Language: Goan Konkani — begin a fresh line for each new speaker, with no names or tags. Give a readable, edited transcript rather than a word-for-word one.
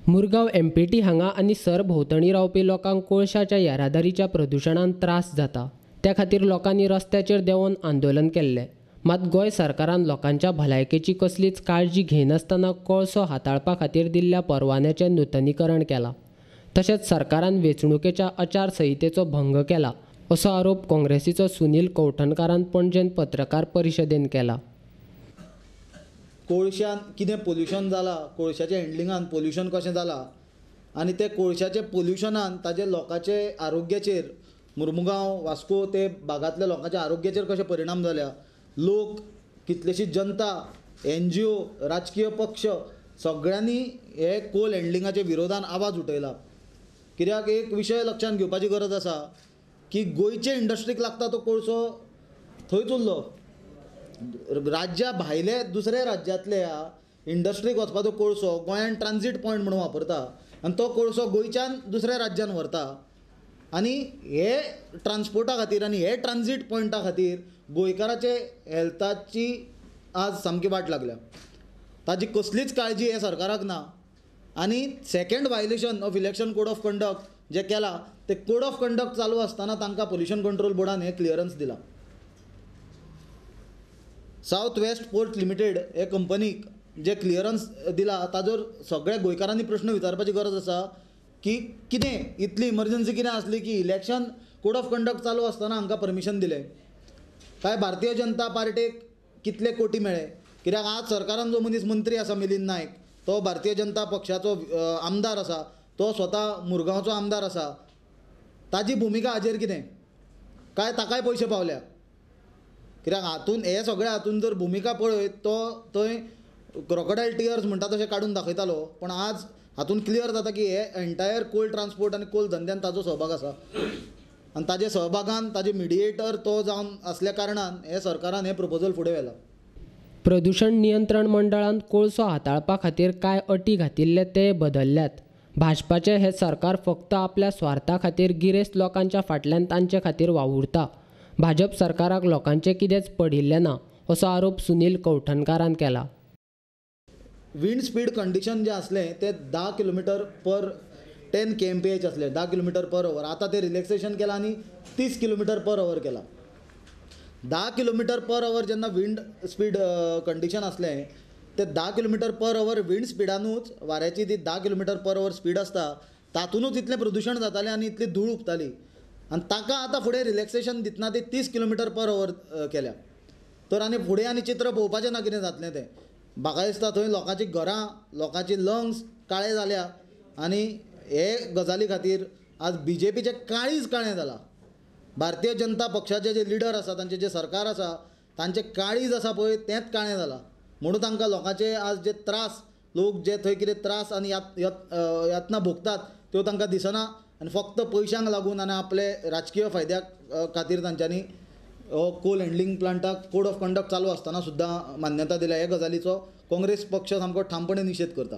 मुरगांव एमपीटी हांगा आनी सरभोंवतणी रावपी लोकांक कोळशाच्या येरादारीच्या प्रदुशणान त्रास जाता. त्या खातीर लोकांनी रस्त्याचेर देंवोन आंदोलन केल्लें. मात गोंय सरकारान लोकांच्या भलायकेची कसलीच काळजी घेनासतना कोळसो हाताळपा खातीर दिल्ल्या परवान्याचें नुतनीकरण केलां. तशेंच सरकारान वेंचणुकेच्या आचारसंहितेचो भंग केला असो आरोप काँग्रेसीचो सुनील कवठणकारान पणजेन पत्रकार परिशदेन केला.
कोळशान कितें पोल्युशन जालां, कोळशाच्या हँडलिंगान पोल्युशन कशें जालां आनी ते कोळशाच्या पोल्युशनान ताजे लोकांचे आरोग्याचेर, मुरमुगांव वास्को ते भागांतल्या लोकांच्या आरोग्याचेर कशे परिणाम जाल्या, लोक, कितलेशी जनता, एनजीओ, राजकीय पक्ष सगळ्यांनी हे कोल हँडलिंगाच्या विरोधान आवाज उठयला. कित्याक एक विशय लक्षांत घेवपाची गरज आसा की गोंयचे इंडस्ट्रीक लागता तो कोळसो थंयच उरलो, राज्या भायले दुसऱ्या राज्यांतल्या इंडस्ट्रीक वचपाचो कोळसो गोंयान ट्रान्जीट पॉयंट म्हणून वापरता आनी तो कोळसो गोंयच्यान दुसऱ्या राज्यान व्हरता आनी हे ट्रान्सपोर्टा खातीर आनी हे ट्रान्जीट पॉयंटा खातीर गोंयकाराचे हेल्थाची आज सामकी वाट लागल्या. ताजी कसलीच काळजी हे सरकाराक ना. आनी second violation of election code of conduct जें केलां ते कोड ऑफ कंडक्ट चालू आसतना तांकां पोल्युशन कंट्रोल बोर्डान हें क्लियरन्स दिलां. सावथ वेस्ट पोर्ट लिमिटेड हे कंपनीक जे क्लियरन्स दिला ताजोर सगळ्या गोंयकारांनी प्रश्न विचारपाची गरज आसा की कितें इतली इमर्जन्सी कितें आसली की इलेक्शन कोड ऑफ कंडक्ट चालू आसतना हांकां परमिशन दिलें? काय भारतीय जनता पार्टेक कितले कोटी मेळ्ळे? कित्याक आज सरकारान जो मनीस मंत्री आसा मिलिंद नायक, तो भारतीय जनता पक्षाचो आमदार आसा, तो स्वता मुरगांवचो आमदार आसा, ताजी भुमिका हाजेर कितें? काय ताकाय पयशे पावल्या? कित्याक हातून हे सगळे हातून जर भुमिका पळयत तो थंय क्रोकोडायल टियर्स म्हणटा तशें काडून दाखयतालो, पण आज हातून क्लियर जाता की हे एंटायर कोल ट्रान्सपोर्ट आनी कोल धंद्यान ताजो सहभाग आसा आनी ताजे सहभागान ताजे मिडिएटर तो जावन आसल्या कारणान हे सरकारान हें प्रपोजल फुडें व्हेलां.
प्रदुशण नियंत्रण मंडळान कोळसो हाताळपा खातीर कांय अटी घातिल्ले ते बदलल्यात. भाजपाचें हें सरकार फक्त आपल्या स्वार्था खातीर गिरेस्त लोकांच्या फाटल्यान तांचे खातीर वावुरता. भाजप सरकाराक लोकांचें कितेंच पडिल्लें ना असो आरोप सुनील कवठणकारान केला.
विंड स्पीड कंडिशन जें आसलें तें 10 किलोमिटर पर 10 kmph आसलें, 10 किलोमिटर पर our. आतां तें रिलॅक्सेशन केलां आनी 30 किलोमिटर पर our केलां. 10 किलोमिटर पर our जेन्ना विंड स्पीड कंडिशन आसलें तें 10 किलोमिटर पर our wind स्पिडानूच, वाऱ्याची ती 10 किलोमिटर पर our speed आसता तातूनूच इतलें प्रदुशण जातालें आनी इतली धूळ उबताली आनी ताका आतां फुडें रिलॅक्सेशन दितना ती 30 किलोमिटर पर our केल्या. तर आनी फुडें आनी चित्र पळोवपाचें ना कितें जातलें तें. म्हाका दिसता थंय लोकांची घरां, लोकांची लंग्स काळे जाल्या आनी हे गजाली खातीर आज बीजेपीचें काळीज काळें जालां. भारतीय जनता पक्षाचे जे लिडर आसा, तांचें जें सरकार आसा, तांचें काळीज आसा पळय तेंच काळें जालां. म्हणून तांकां लोकांचे आज जे त्रास, लोक जे थंय कितें त्रास आनी यातना भोगतात त्यो तांकां दिसना आनी फक्त पयशांक लागून आनी आपले राजकीय फायद्या खातीर तांच्यांनी हो कोल हँडलिंग प्लांटाक कोड ऑफ कंडक्ट चालू आसतना सुद्दां मान्यता दिल्या. हे गजालीचो काँग्रेस पक्ष सामको ठामपणे निशेध करता.